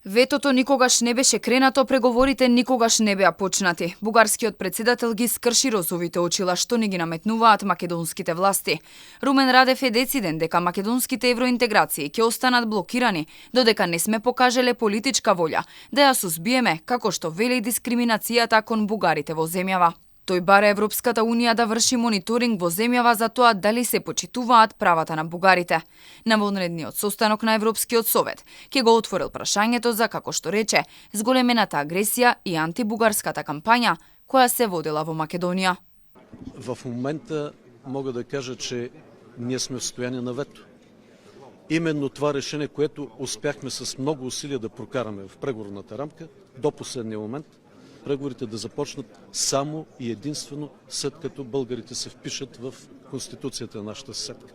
Ветото никогаш не беше кренато, преговорите никогаш не беа почнати. Бугарскиот председател ги скрши розовите очила што не ги наметнуваат македонските власти. Румен Радев е дециден дека македонските евроинтеграции ќе останат блокирани, додека не сме покажале политичка волја да ја сузбиеме, како што вели дискриминацијата кон бугарите во земјава. Тој бара Европската Унија да врши мониторинг во земјава за тоа дали се почитуваат правата на бугарите. На вонредниот состанок на Европскиот совет ќе го отворил прашањето за, како што рече, зголемената агресија и антибугарската кампања која се водела во Македонија. В момента мога да кажа, че ние сме в состояние на вето. Именно това решение, което успяхме с много усилия да прокараме в преговорната рамка до последния момент, преговорите да започнат само и единствено след като българите се впишат в Конституцията на нашата съседка.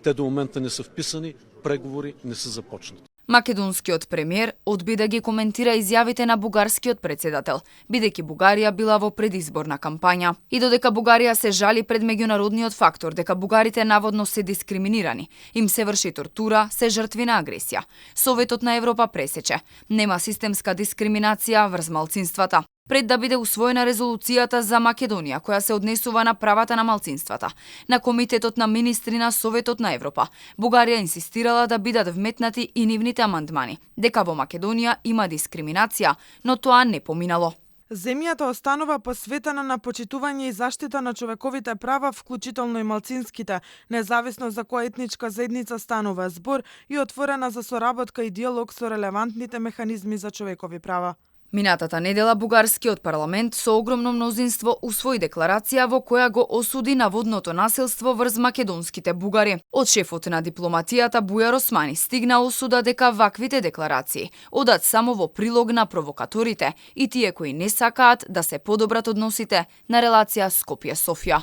Те до момента не са вписани, преговори не са започнати. Македонскиот премиер одби да ги коментира изјавите на бугарскиот председател, бидејќи Бугарија била во предизборна кампања. И додека Бугарија се жали пред меѓународниот фактор дека бугарите наводно се дискриминирани, им се врши тортура, се жртви на агресија. Советот на Европа пресече: нема системска дискриминација врз малцинствата. Пред да биде усвоена резолуцијата за Македонија, која се однесува на правата на малцинствата, на Комитетот на министри на Советот на Европа, Бугарија инсистирала да бидат вметнати и нивните амандмани, дека во Македонија има дискриминација, но тоа не поминало. Земјата останува посветена на почитување и заштита на човековите права, вклучително и малцинските, независно за која етничка заедница станува збор, и отворена за соработка и диалог со релевантните механизми за човекови права. Минатата недела бугарскиот парламент со огромно мнозинство усвои декларација во која го осуди наводното насилство врз македонските бугари. Од шефот на дипломатијата Бујар Османи стигна осуда дека ваквите декларации одат само во прилог на провокаторите и тие кои не сакаат да се подобрат односите на релација Скопје-Софија.